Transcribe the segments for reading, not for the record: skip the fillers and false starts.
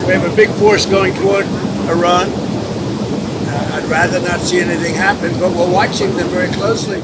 We have a big force going toward Iran. I'd rather not see anything happen, but we're watching them very closely.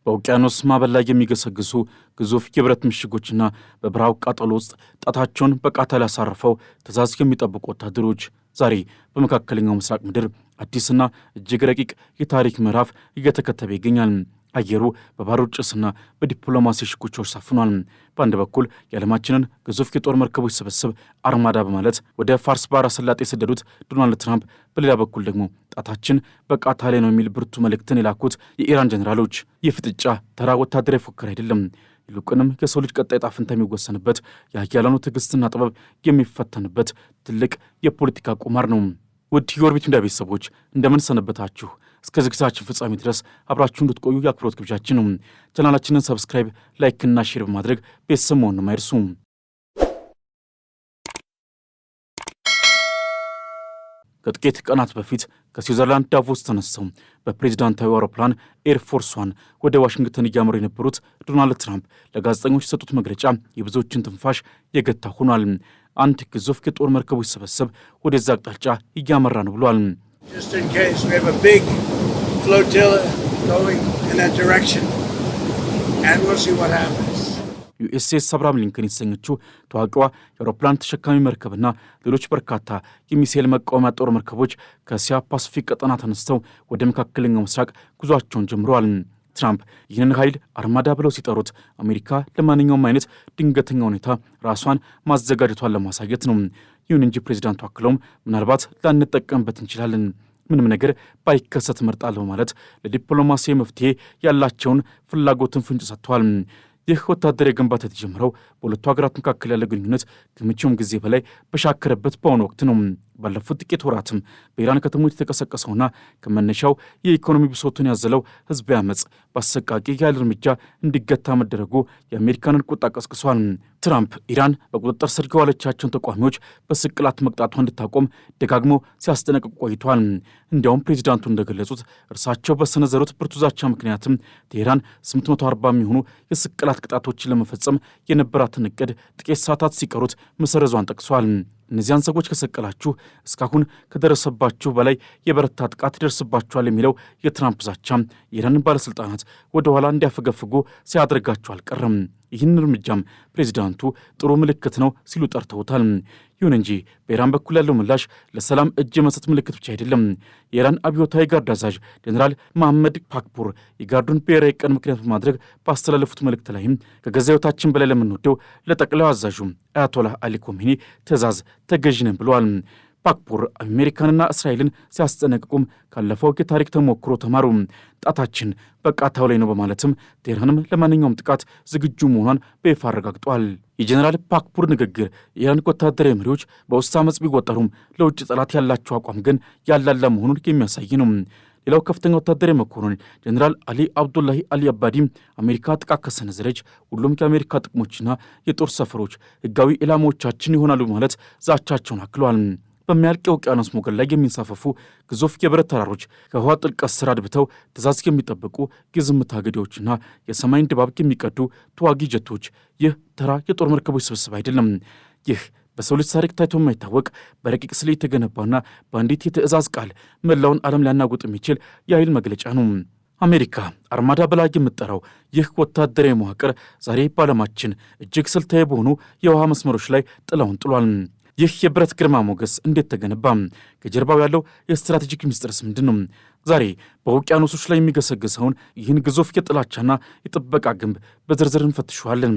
በውቅያኖስ ማዕበል ላይ የሚገሰግሱ ግዙፍ የብረት ምሽጎችና በበረሃው ቃጠሎ ውስጥ ጣታቸውን በቃታ ላይ አሳርፈው ትዕዛዝ የሚጠብቁ ወታደሮች፣ ዛሬ በመካከለኛው ምስራቅ ምድር አዲስና እጅግ ረቂቅ የታሪክ ምዕራፍ እየተከተበ ይገኛል። አየሩ በባሩድ ጭስና በዲፕሎማሲ ሽኩቻዎች ሰፍኗል። በአንድ በኩል የዓለማችንን ግዙፍ የጦር መርከቦች ስብስብ አርማዳ በማለት ወደ ፋርስ ባህረ ሰላጤ የሰደዱት ዶናልድ ትራምፕ፣ በሌላ በኩል ደግሞ ጣታችን በቃታ ላይ ነው የሚል ብርቱ መልእክትን የላኩት የኢራን ጀኔራሎች። ይህ ፍጥጫ ተራ ወታደራዊ ፉክክር አይደለም። ይልቁንም የሰው ልጅ ቀጣይ ዕጣ ፈንታ የሚወሰንበት፣ የኃያላኑ ትዕግስትና ጥበብ የሚፈተንበት ትልቅ የፖለቲካ ቁማር ነው። ውድ የኦርቢት ሚዲያ ቤተሰቦች፣ እንደምን ሰነበታችሁ? እስከ ዝግጅታችን ፍጻሜ ድረስ አብራችሁ እንድትቆዩ የአክብሮት ግብዣችን ነው። ቻናላችንን subscribe፣ like ና share በማድረግ ቤተሰብ መሆኑንም አይርሱ። ከጥቂት ቀናት በፊት ከስዊዘርላንድ ዳቮስ ተነስተው በፕሬዚዳንታዊ አውሮፕላን Air Force One ወደ ዋሽንግተን እያመሩ የነበሩት ዶናልድ ትራምፕ ለጋዜጠኞች የሰጡት መግለጫ የብዙዎችን ትንፋሽ የገታ ሆኗል። አንድ ግዙፍ የጦር መርከቦች ስብስብ ወደዛ አቅጣጫ እያመራ ነው ብሏል። Just in case, we have a big flotilla going in that direction, and we'll see what happens. ዩኤስኤስ አብርሃም ሊንከን የተሰኘችው ታዋቂዋ የአውሮፕላን ተሸካሚ መርከብና ሌሎች በርካታ የሚሳኤል መቃወሚያ ጦር መርከቦች ከእስያ ፓሲፊክ ቀጠና ተነስተው ወደ መካከለኛው ምስራቅ ጉዟቸውን ጀምረዋል። ትራምፕ ይህንን ኃይል አርማዳ ብለው ሲጠሩት አሜሪካ ለማንኛውም አይነት ድንገተኛ ሁኔታ ራሷን ማዘጋጀቷን ለማሳየት ነው። ይሁን እንጂ ፕሬዚዳንቱ አክለውም ምናልባት ላንጠቀምበት እንችላለን፣ ምንም ነገር ባይከሰት እመርጣለሁ በማለት ለዲፕሎማሲያዊ መፍትሄ ያላቸውን ፍላጎትን ፍንጭ ሰጥተዋል። ይህ ወታደራዊ ግንባታ የተጀመረው በሁለቱ ሀገራት መካከል ያለ ግንኙነት ከመቼውም ጊዜ በላይ በሻከረበት በአሁኑ ወቅት ነው። ባለፉት ጥቂት ወራትም በኢራን ከተሞች የተቀሰቀሰውና ከመነሻው የኢኮኖሚ ብሶቱን ያዘለው ህዝባዊ አመፅ በአሰቃቂ የኃይል እርምጃ እንዲገታ መደረጉ የአሜሪካንን ቁጣ ቀስቅሷል። ትራምፕ ኢራን በቁጥጥር ስር የዋለቻቸውን ተቃዋሚዎች በስቅላት መቅጣቷ እንድታቆም ደጋግመው ሲያስጠነቅቁ ቆይቷል። እንዲያውም ፕሬዚዳንቱ እንደገለጹት እርሳቸው በሰነዘሩት ብርቱ ዛቻ ምክንያትም ቴሄራን 840 የሚሆኑ የስቅላት ቅጣቶችን ለመፈጸም የነበራትን እቅድ ጥቂት ሰዓታት ሲቀሩት መሰረዟን ጠቅሷል። እነዚያን ሰዎች ከሰቀላችሁ እስካሁን ከደረሰባችሁ በላይ የበረታ ጥቃት ይደርስባችኋል የሚለው የትራምፕ ዛቻ የኢራንን ባለሥልጣናት ወደ ኋላ እንዲያፈገፍጉ ሲያደርጋቸው አልቀረም። ይህን እርምጃም ፕሬዚዳንቱ ጥሩ ምልክት ነው ሲሉ ጠርተውታል። ይሁን እንጂ በኢራን በኩል ያለው ምላሽ ለሰላም እጅ የመስጠት ምልክት ብቻ አይደለም። የኢራን አብዮታዊ ጋርድ አዛዥ ጀኔራል መሐመድ ፓክፑር የጋርዱን ብሔራዊ ቀን ምክንያት በማድረግ ባስተላለፉት መልእክት ላይም ከገዛ ሕይወታችን በላይ ለምንወደው ለጠቅላዩ አዛዡ አያቶላህ አሊ ኮሜኒ ትዕዛዝ ተገዥ ነን ብለዋል። ፓክፑር አሜሪካንና እስራኤልን ሲያስጠነቅቁም ካለፈው የታሪክ ተሞክሮ ተማሩ፣ ጣታችን በቃታው ላይ ነው በማለትም ቴህራንም ለማንኛውም ጥቃት ዝግጁ መሆኗን በይፋ አረጋግጧል። የጀኔራል ፓክፑር ንግግር የኢራን ወታደራዊ መሪዎች በውስጥ አመፅ ቢወጠሩም ለውጭ ጠላት ያላቸው አቋም ግን ያላላ መሆኑን የሚያሳይ ነው። ሌላው ከፍተኛ ወታደራዊ መኮንን ጀኔራል አሊ አብዱላሂ አሊ አባዲ አሜሪካ ጥቃት ከሰነዘረች ሁሉም የአሜሪካ ጥቅሞችና የጦር ሰፈሮች ህጋዊ ኢላማዎቻችን ይሆናሉ በማለት ዛቻቸውን አክለዋል። በሚያልቅ የውቅያኖስ ሞገድ ላይ የሚንሳፈፉ ግዙፍ የብረት ተራሮች፣ ከውሃ ጥልቀት ስር አድብተው ትዕዛዝ የሚጠብቁ የዝምታ ገዳዮችና የሰማይን ድባብ የሚቀዱ ተዋጊ ጀቶች፣ ይህ ተራ የጦር መርከቦች ስብስብ አይደለም። ይህ በሰው ልጅ ታሪክ ታይቶ የማይታወቅ፣ በረቂቅ ስል የተገነባና በአንዲት የትዕዛዝ ቃል መላውን ዓለም ሊያናውጥ የሚችል የኃይል መግለጫ ነው። አሜሪካ አርማዳ ብላ የምትጠራው ይህ ወታደራዊ መዋቅር ዛሬ በዓለማችን እጅግ ስልታዊ በሆኑ የውሃ መስመሮች ላይ ጥላውን ጥሏል። ይህ የብረት ግርማ ሞገስ እንዴት ተገነባ? ከጀርባው ያለው የስትራቴጂክ ምስጢርስ ምንድን ነው? ዛሬ በውቅያኖሶች ላይ የሚገሰግሰውን ይህን ግዙፍ የጥላቻና የጥበቃ ግንብ በዝርዝር እንፈትሸዋለን።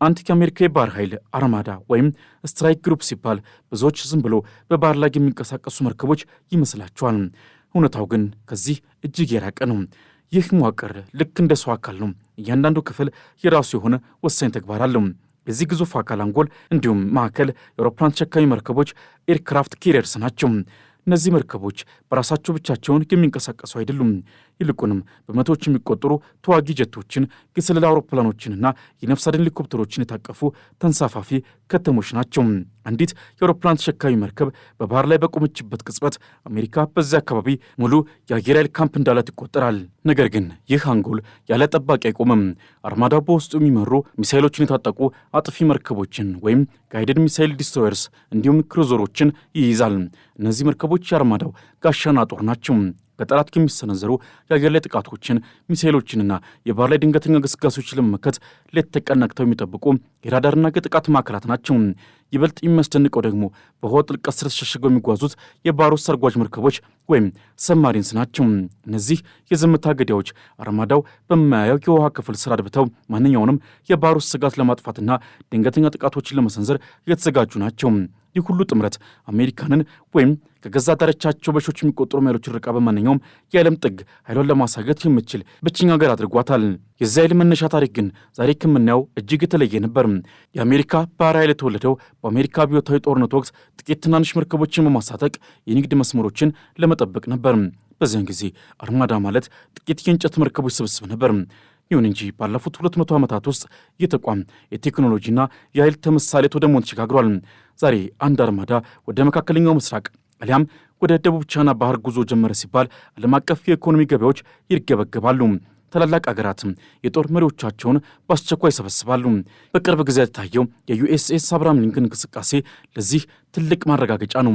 አንድ የአሜሪካ የባህር ኃይል አርማዳ ወይም strike group ሲባል ብዙዎች ዝም ብሎ በባህር ላይ የሚንቀሳቀሱ መርከቦች ይመስላቸዋል። እውነታው ግን ከዚህ እጅግ የራቀ ነው። ይህ መዋቅር ልክ እንደ ሰው አካል ነው። እያንዳንዱ ክፍል የራሱ የሆነ ወሳኝ ተግባር አለው። የዚህ ግዙፍ አካል አንጎል እንዲሁም ማዕከል የአውሮፕላን ተሸካሚ መርከቦች aircraft carriers ናቸው። እነዚህ መርከቦች በራሳቸው ብቻቸውን የሚንቀሳቀሱ አይደሉም። ይልቁንም በመቶዎች የሚቆጠሩ ተዋጊ ጀቶችን፣ የስለላ አውሮፕላኖችንና የነፍስ አድን ሄሊኮፕተሮችን የታቀፉ ተንሳፋፊ ከተሞች ናቸው። አንዲት የአውሮፕላን ተሸካሚ መርከብ በባህር ላይ በቆመችበት ቅጽበት አሜሪካ በዚያ አካባቢ ሙሉ የአየር ኃይል ካምፕ እንዳላት ይቆጠራል። ነገር ግን ይህ አንጎል ያለ ጠባቂ አይቆምም። አርማዳው በውስጡ የሚመሩ ሚሳይሎችን የታጠቁ አጥፊ መርከቦችን ወይም guided missile destroyers እንዲሁም cruiser ኦችን ይይዛል። እነዚህ መርከቦች የአርማዳው ጋሻና ጦር ናቸው። ከጠላት የሚሰነዘሩ የአየር ላይ ጥቃቶችን፣ ሚሳይሎችንና የባህር ላይ ድንገተኛ ግስጋሴዎችን ለመመከት ሌት ተቀን ነቅተው የሚጠብቁ የራዳርና የጥቃት ማዕከላት ናቸው። ይበልጥ የሚያስደንቀው ደግሞ በውሃው ጥልቀት ስር ተሸሽገው የሚጓዙት የባህር ውስጥ ሰርጓጅ መርከቦች ወይም submarines ናቸው። እነዚህ የዝምታ ገዳዮች አርማዳው በማያየው የውሃ ክፍል ስር አድብተው ማንኛውንም የባህር ውስጥ ስጋት ለማጥፋትና ድንገተኛ ጥቃቶችን ለመሰንዘር የተዘጋጁ ናቸው። ይህ ሁሉ ጥምረት አሜሪካንን ወይም ከገዛ ዳርቻቸው በሺዎች የሚቆጠሩ ማይሎችን ርቃ በማንኛውም የዓለም ጥግ ኃይሏን ለማሳየት የምትችል ብቸኛ ሀገር አድርጓታል። የዚህ ኃይል መነሻ ታሪክ ግን ዛሬ ከምናየው እጅግ የተለየ ነበር። የአሜሪካ ባህር ኃይል የተወለደው በአሜሪካ አብዮታዊ ጦርነት ወቅት ጥቂት ትናንሽ መርከቦችን በማስታጠቅ የንግድ መስመሮችን ለመጠበቅ ነበር። በዚያን ጊዜ አርማዳ ማለት ጥቂት የእንጨት መርከቦች ስብስብ ነበር። ይሁን እንጂ ባለፉት 200 ዓመታት ውስጥ ይህ ተቋም የቴክኖሎጂና የኃይል ተምሳሌት ወደ መሆን ተሸጋግሯል። ዛሬ አንድ አርማዳ ወደ መካከለኛው ምስራቅ አሊያም ወደ ደቡብ ቻይና ባህር ጉዞ ጀመረ ሲባል ዓለም አቀፍ የኢኮኖሚ ገበያዎች ይርገበገባሉ። ታላላቅ አገራትም የጦር መሪዎቻቸውን በአስቸኳይ ይሰበስባሉ። በቅርብ ጊዜ የታየው የዩኤስኤስ አብርሃም ሊንከን እንቅስቃሴ ለዚህ ትልቅ ማረጋገጫ ነው።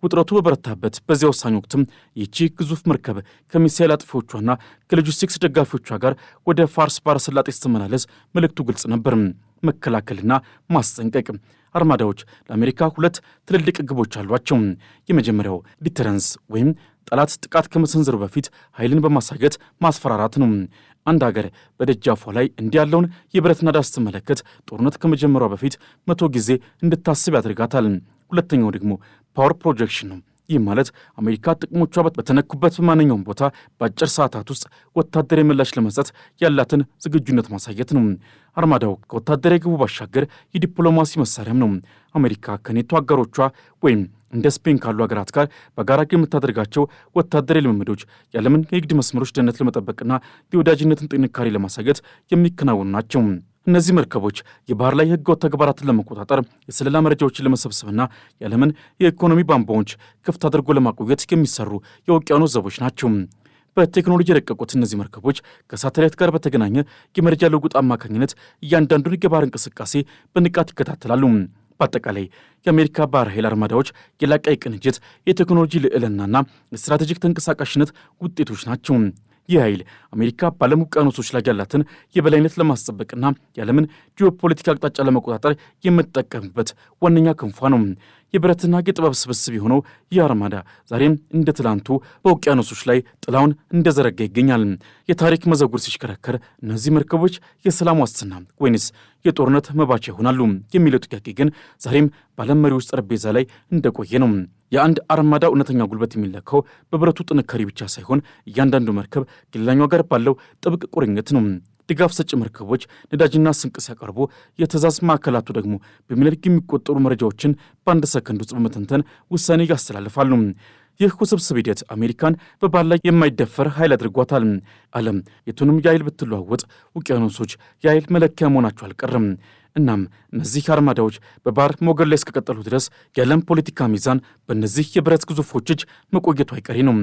ውጥረቱ በበረታበት በዚያ ወሳኝ ወቅትም ይህቺ ግዙፍ መርከብ ከሚሳኤል አጥፊዎቿና ከሎጂስቲክስ ደጋፊዎቿ ጋር ወደ ፋርስ ባሕረ ሰላጤ ስትመላለስ መልእክቱ ግልጽ ነበር፦ መከላከልና ማስጠንቀቅ። አርማዳዎች ለአሜሪካ ሁለት ትልልቅ ግቦች አሏቸው። የመጀመሪያው deterrence ወይም ጠላት ጥቃት ከመሰንዘሩ በፊት ኃይልን በማሳየት ማስፈራራት ነው። አንድ ሀገር በደጃፏ ላይ እንዲህ ያለውን የብረት ናዳ ስትመለከት ጦርነት ከመጀመሯ በፊት 100 ጊዜ እንድታስብ ያደርጋታል። ሁለተኛው ደግሞ power projection ነው። ይህ ማለት አሜሪካ ጥቅሞቿ በተነኩበት በማንኛውም ቦታ በአጭር ሰዓታት ውስጥ ወታደራዊ ምላሽ ለመስጠት ያላትን ዝግጁነት ማሳየት ነው። አርማዳው ከወታደራዊ ግቡ ባሻገር የዲፕሎማሲ መሳሪያም ነው። አሜሪካ ከኔቶ አጋሮቿ ወይም እንደ ስፔን ካሉ ሀገራት ጋር በጋራ የምታደርጋቸው ወታደራዊ ልምምዶች የዓለምን የንግድ መስመሮች ደህንነት ለመጠበቅና የወዳጅነትን ጥንካሬ ለማሳየት የሚከናወኑ ናቸው። እነዚህ መርከቦች የባህር ላይ ህገወጥ ተግባራትን ለመቆጣጠር፣ የስለላ መረጃዎችን ለመሰብሰብና የዓለምን የኢኮኖሚ ቧንቧዎች ክፍት አድርጎ ለማቆየት የሚሰሩ የውቅያኖስ ዘቦች ናቸው። በቴክኖሎጂ የረቀቁት እነዚህ መርከቦች ከሳተላይት ጋር በተገናኘ የመረጃ ልውውጥ አማካኝነት እያንዳንዱን የባህር እንቅስቃሴ በንቃት ይከታተላሉ። በአጠቃላይ የአሜሪካ ባህር ኃይል አርማዳዎች የላቀ የቅንጅት፣ የቴክኖሎጂ ልዕልናና የስትራቴጂክ ተንቀሳቃሽነት ውጤቶች ናቸው። ይህ ኃይል አሜሪካ በዓለም ውቅያኖሶች ላይ ያላትን የበላይነት ለማስጠበቅና የዓለምን ጂኦፖለቲካ አቅጣጫ ለመቆጣጠር የምትጠቀምበት ዋነኛ ክንፏ ነው። የብረትና የጥበብ ስብስብ የሆነው ይህ አርማዳ ዛሬም እንደ ትላንቱ በውቅያኖሶች ላይ ጥላውን እንደዘረጋ ይገኛል። የታሪክ መዘውር ሲሽከረከር እነዚህ መርከቦች የሰላም ዋስትና ወይንስ የጦርነት መባቻ ይሆናሉ የሚለው ጥያቄ ግን ዛሬም በዓለም መሪዎች ጠረጴዛ ላይ እንደቆየ ነው። የአንድ አርማዳ እውነተኛ ጉልበት የሚለካው በብረቱ ጥንካሬ ብቻ ሳይሆን እያንዳንዱ መርከብ ከሌላኛው ጋር ባለው ጥብቅ ቁርኝት ነው። ድጋፍ ሰጪ መርከቦች ነዳጅና ስንቅ ሲያቀርቡ፣ የትዕዛዝ ማዕከላቱ ደግሞ በሚሊዮን የሚቆጠሩ መረጃዎችን በአንድ ሰከንድ ውስጥ በመተንተን ውሳኔ ያስተላልፋሉ። ይህ ውስብስብ ሂደት አሜሪካን በባህር ላይ የማይደፈር ኃይል አድርጓታል። ዓለም የቱንም የኃይል ብትለዋወጥ ውቅያኖሶች የኃይል መለኪያ መሆናቸው አልቀርም። እናም እነዚህ አርማዳዎች በባህር ሞገድ ላይ እስከቀጠሉ ድረስ የዓለም ፖለቲካ ሚዛን በእነዚህ የብረት ግዙፎች እጅ መቆየቱ አይቀሬ ነው።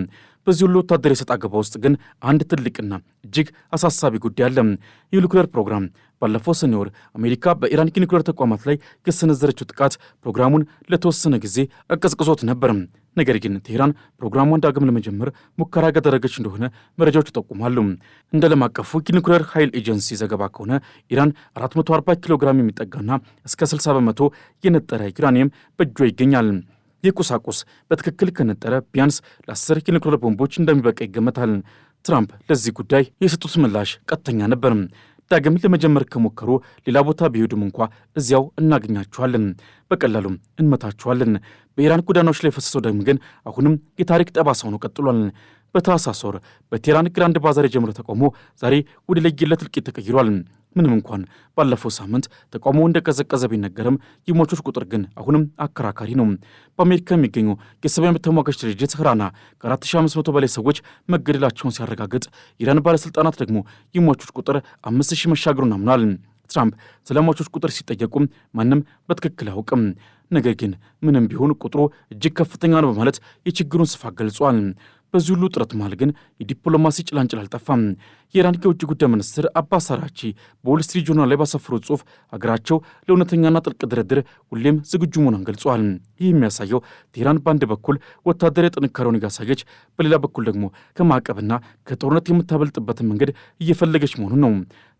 በዚህ ሁሉ ወታደራዊ ሰጣ ገባ ውስጥ ግን አንድ ትልቅና እጅግ አሳሳቢ ጉዳይ አለ፦ የኒውክሌር ፕሮግራም። ባለፈው ሰኔ ወር አሜሪካ በኢራን የኒውክሌር ተቋማት ላይ የሰነዘረችው ጥቃት ፕሮግራሙን ለተወሰነ ጊዜ አቀዝቅዞት ነበር። ነገር ግን ቴህራን ፕሮግራሟን ዳግም ለመጀመር ሙከራ እያደረገች እንደሆነ መረጃዎች ይጠቁማሉ። እንደ ዓለም አቀፉ የኒውክሌር ኃይል ኤጀንሲ ዘገባ ከሆነ ኢራን 440 ኪሎ ግራም የሚጠጋና እስከ 60% የነጠረ ዩራኒየም በእጇ ይገኛል። ይህ ቁሳቁስ በትክክል ከነጠረ ቢያንስ ለ10 የኒውክሌር ቦምቦች እንደሚበቃ ይገመታል። ትራምፕ ለዚህ ጉዳይ የሰጡት ምላሽ ቀጥተኛ ነበር። ዳግም ለመጀመር ከሞከሩ ሌላ ቦታ ቢሄዱም እንኳ እዚያው እናገኛቸዋለን፣ በቀላሉም እንመታቸዋለን። በኢራን ጎዳናዎች ላይ የፈሰሰው ደም ግን አሁንም የታሪክ ጠባሳ ሆኖ ቀጥሏል። በታህሳስ ወር በቴህራን ግራንድ ባዛር የጀመረው ተቃውሞ ዛሬ ወደ ለየለት እልቂት ተቀይሯል። ምንም እንኳን ባለፈው ሳምንት ተቃውሞ እንደቀዘቀዘ ቢነገርም የሟቾች ቁጥር ግን አሁንም አከራካሪ ነው። በአሜሪካ የሚገኙ የሰብአዊ መብት ተሟጋች ድርጅት ህራና ከ4500 በላይ ሰዎች መገደላቸውን ሲያረጋግጥ፣ የኢራን ባለሥልጣናት ደግሞ የሟቾች ቁጥር 5000 መሻገሩን አምኗል። ትራምፕ ስለ ሟቾች ቁጥር ሲጠየቁ ማንም በትክክል አያውቅም፣ ነገር ግን ምንም ቢሆን ቁጥሩ እጅግ ከፍተኛ ነው በማለት የችግሩን ስፋት ገልጿል። በዚህ ሁሉ ጥረት መሃል ግን የዲፕሎማሲ ጭላንጭል አልጠፋም። የኢራን የውጭ ጉዳይ ሚኒስትር አባስ አራግቺ በዎል ስትሪት ጆርናል ላይ ባሰፈሩት ጽሑፍ ሀገራቸው ለእውነተኛና ጥልቅ ድርድር ሁሌም ዝግጁ መሆኗን ገልጿል። ይህ የሚያሳየው ቴህራን በአንድ በኩል ወታደራዊ ጥንካሬውን እያሳየች፣ በሌላ በኩል ደግሞ ከማዕቀብና ከጦርነት የምታመልጥበትን መንገድ እየፈለገች መሆኑን ነው።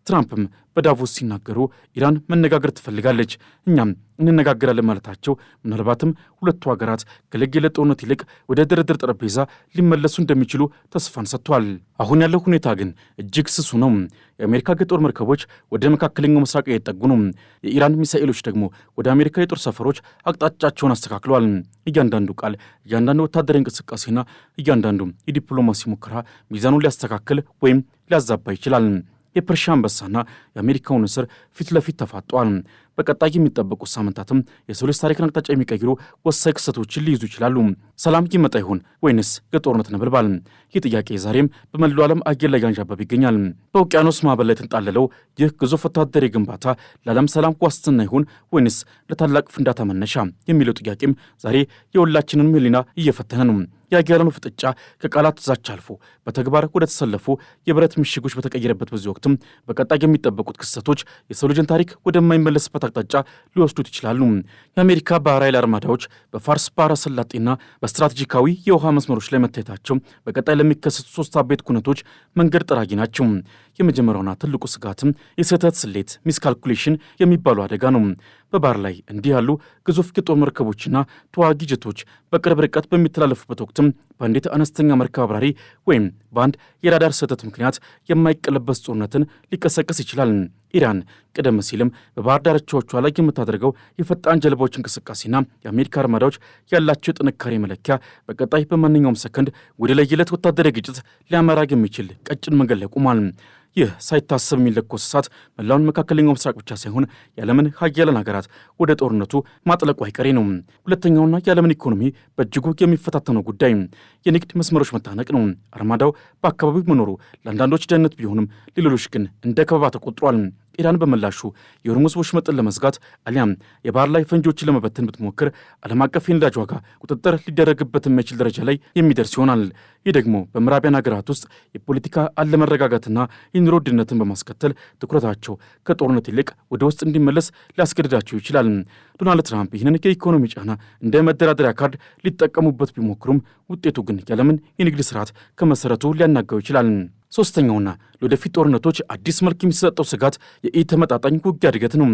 ትራምፕም በዳቮስ ሲናገሩ ኢራን መነጋገር ትፈልጋለች፣ እኛም እንነጋገራለን ማለታቸው ምናልባትም ሁለቱ ሀገራት ከለየለት ጦርነት ይልቅ ወደ ድርድር ጠረጴዛ ሊመለሱ እንደሚችሉ ተስፋን ሰጥቷል። አሁን ያለው ሁኔታ ግን እጅግ ስሱ ነው። የአሜሪካ የጦር መርከቦች ወደ መካከለኛው ምስራቅ እየጠጉ ነው። የኢራን ሚሳኤሎች ደግሞ ወደ አሜሪካ የጦር ሰፈሮች አቅጣጫቸውን አስተካክለዋል። እያንዳንዱ ቃል፣ እያንዳንዱ ወታደራዊ እንቅስቃሴና እያንዳንዱ የዲፕሎማሲ ሙከራ ሚዛኑን ሊያስተካክል ወይም ሊያዛባ ይችላል። የፐርሺያ አንበሳና የአሜሪካው ንስር ፊት ለፊት ተፋጧል። በቀጣይ የሚጠበቁ ሳምንታትም የሰው ልጅ ታሪክን አቅጣጫ የሚቀይሩ ወሳኝ ክስተቶችን ሊይዙ ይችላሉ። ሰላም ይመጣ ይሆን ወይንስ የጦርነት ነበልባል? ይህ ጥያቄ ዛሬም በመላው ዓለም አየር ላይ ያንዣበበ ይገኛል። በውቅያኖስ ማዕበል ላይ የተንጣለለው ይህ ግዙፍ ወታደራዊ ግንባታ ለዓለም ሰላም ዋስትና ይሁን ወይንስ ለታላቅ ፍንዳታ መነሻ የሚለው ጥያቄም ዛሬ የሁላችንን ሕሊና እየፈተነ ነው። የአገራኑ ፍጥጫ ከቃላት ዛቻ አልፎ በተግባር ወደ ተሰለፉ የብረት ምሽጎች በተቀየረበት በዚህ ወቅትም በቀጣይ የሚጠበቁት ክስተቶች የሰው ልጅን ታሪክ ወደማይመለስበት አቅጣጫ ሊወስዱት ይችላሉ። የአሜሪካ ባህር ኃይል አርማዳዎች በፋርስ ባህረ ሰላጤና በስትራቴጂካዊ የውሃ መስመሮች ላይ መታየታቸው በቀጣይ ለሚከሰቱ ሶስት አበይት ኩነቶች መንገድ ጠራጊ ናቸው። የመጀመሪያውና ትልቁ ስጋትም የስህተት ስሌት miscalculation የሚባሉ አደጋ ነው። በባህር ላይ እንዲህ ያሉ ግዙፍ የጦር መርከቦችና ተዋጊ ጀቶች በቅርብ ርቀት በሚተላለፉበት ወቅትም በአንዲት አነስተኛ መርከብ አብራሪ ወይም በአንድ የራዳር ስህተት ምክንያት የማይቀለበስ ጦርነትን ሊቀሰቅስ ይችላል። ኢራን ቀደም ሲልም በባህር ዳርቻዎቿ ላይ የምታደርገው የፈጣን ጀልባዎች እንቅስቃሴና የአሜሪካ አርማዳዎች ያላቸው የጥንካሬ መለኪያ በቀጣይ በማንኛውም ሰከንድ ወደ ለየለት ወታደራዊ ግጭት ሊያመራ የሚችል ቀጭን መንገድ ላይ ቆሟል። ይህ ሳይታሰብ የሚለኮስ እሳት መላውን መካከለኛው ምስራቅ ብቻ ሳይሆን የዓለምን ሀያላን ሀገራት ወደ ጦርነቱ ማጥለቁ አይቀሬ ነው። ሁለተኛውና የዓለምን ኢኮኖሚ በእጅጉ የሚፈታተነው ጉዳይ የንግድ መስመሮች መታነቅ ነው። አርማዳው በአካባቢው መኖሩ ለአንዳንዶች ደህንነት ቢሆንም ለሌሎች ግን እንደ ከበባ ተቆጥሯል። ኢራን በምላሹ የሆርሙዝ ወሽመጥን ለመዝጋት አሊያም የባህር ላይ ፈንጂዎችን ለመበተን ብትሞክር ዓለም አቀፍ የነዳጅ ዋጋ ቁጥጥር ሊደረግበት የማይችል ደረጃ ላይ የሚደርስ ይሆናል። ይህ ደግሞ በምዕራባውያን ሀገራት ውስጥ የፖለቲካ አለመረጋጋትና የኑሮ ውድነትን በማስከተል ትኩረታቸው ከጦርነት ይልቅ ወደ ውስጥ እንዲመለስ ሊያስገድዳቸው ይችላል። ዶናልድ ትራምፕ ይህንን የኢኮኖሚ ጫና እንደ መደራደሪያ ካርድ ሊጠቀሙበት ቢሞክሩም ውጤቱ ግን የዓለምን የንግድ ስርዓት ከመሰረቱ ሊያናጋው ይችላል። ሶስተኛውና ለወደፊት ጦርነቶች አዲስ መልክ የሚሰጠው ስጋት የኢተመጣጣኝ ውጊያ እድገት ነው።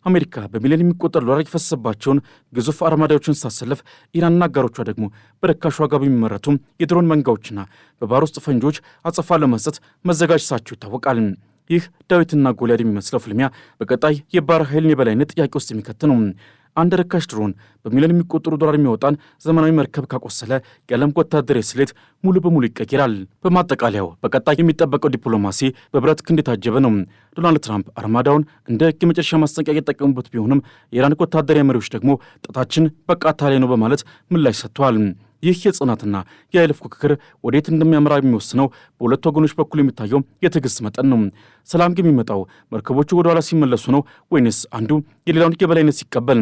አሜሪካ በሚሊዮን የሚቆጠር ዶላር የፈሰሰባቸውን ግዙፍ አርማዳዎችን ስታሰልፍ፣ ኢራንና አጋሮቿ ደግሞ በርካሽ ዋጋ በሚመረቱ የድሮን መንጋዎችና በባህር ውስጥ ፈንጂዎች አጸፋ ለመስጠት መዘጋጀታቸው ይታወቃል። ይህ ዳዊትና ጎልያድ የሚመስለው ፍልሚያ በቀጣይ የባህር ኃይልን የበላይነት ጥያቄ ውስጥ የሚከት ነው። አንድ ርካሽ ድሮን በሚሊዮን የሚቆጠሩ ዶላር የሚወጣን ዘመናዊ መርከብ ካቆሰለ የዓለም ወታደራዊ ስሌት ሙሉ በሙሉ ይቀየራል። በማጠቃለያው በቀጣይ የሚጠበቀው ዲፕሎማሲ በብረት ክንድ የታጀበ ነው። ዶናልድ ትራምፕ አርማዳውን እንደ የመጨረሻ ማስጠንቀቂያ የተጠቀሙበት ቢሆንም የኢራን ወታደራዊ መሪዎች ደግሞ ጣታችን በቃታ ላይ ነው በማለት ምላሽ ሰጥተዋል። ይህ የጽናትና የኃይል ፉክክር ወዴት እንደሚያመራ የሚወስነው በሁለቱ ወገኖች በኩል የሚታየው የትዕግስት መጠን ነው። ሰላም የሚመጣው መርከቦቹ ወደ ኋላ ሲመለሱ ነው ወይንስ አንዱ የሌላውን የበላይነት ሲቀበል?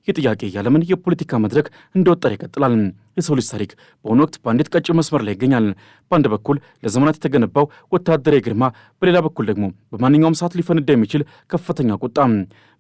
ይህ ጥያቄ የዓለምን የፖለቲካ መድረክ እንደወጠረ ይቀጥላል። የሰው ልጅ ታሪክ በአሁኑ ወቅት በአንዲት ቀጭን መስመር ላይ ይገኛል። በአንድ በኩል ለዘመናት የተገነባው ወታደራዊ ግርማ፣ በሌላ በኩል ደግሞ በማንኛውም ሰዓት ሊፈነዳ የሚችል ከፍተኛ ቁጣ።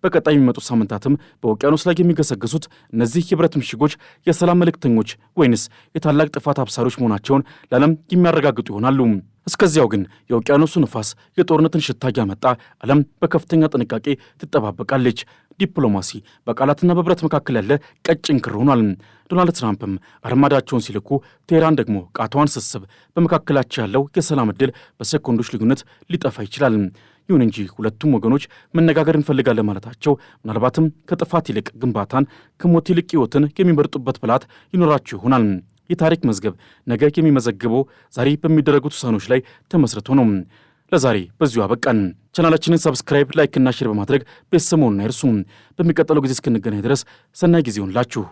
በቀጣይ የሚመጡ ሳምንታትም በውቅያኖስ ላይ የሚገሰግሱት እነዚህ የብረት ምሽጎች የሰላም መልእክተኞች ወይንስ የታላቅ ጥፋት አብሳሪዎች መሆናቸውን ለዓለም የሚያረጋግጡ ይሆናሉ። እስከዚያው ግን የውቅያኖሱ ንፋስ የጦርነትን ሽታ እያመጣ ዓለም በከፍተኛ ጥንቃቄ ትጠባበቃለች። ዲፕሎማሲ በቃላትና በብረት መካከል ያለ ቀጭን ክር ሆኗል። ዶናልድ ትራምፕም አርማዳቸውን ሲልኩ፣ ቴህራን ደግሞ ቃታዋን ስትስብ በመካከላቸው ያለው የሰላም ዕድል በሴኮንዶች ልዩነት ሊጠፋ ይችላል። ይሁን እንጂ ሁለቱም ወገኖች መነጋገር እንፈልጋለን ማለታቸው ምናልባትም ከጥፋት ይልቅ ግንባታን፣ ከሞት ይልቅ ሕይወትን የሚመርጡበት ብልሃት ይኖራቸው ይሆናል። የታሪክ መዝገብ ነገ የሚመዘግበው ዛሬ በሚደረጉት ውሳኔዎች ላይ ተመስርቶ ነው። ለዛሬ በዚሁ አበቃን። ቻናላችንን subscribe፣ like እና share በማድረግ ቤተሰብ መሆኑን አይርሱ። በሚቀጥለው ጊዜ እስክንገናኝ ድረስ ሰናይ ጊዜ ይሁንላችሁ።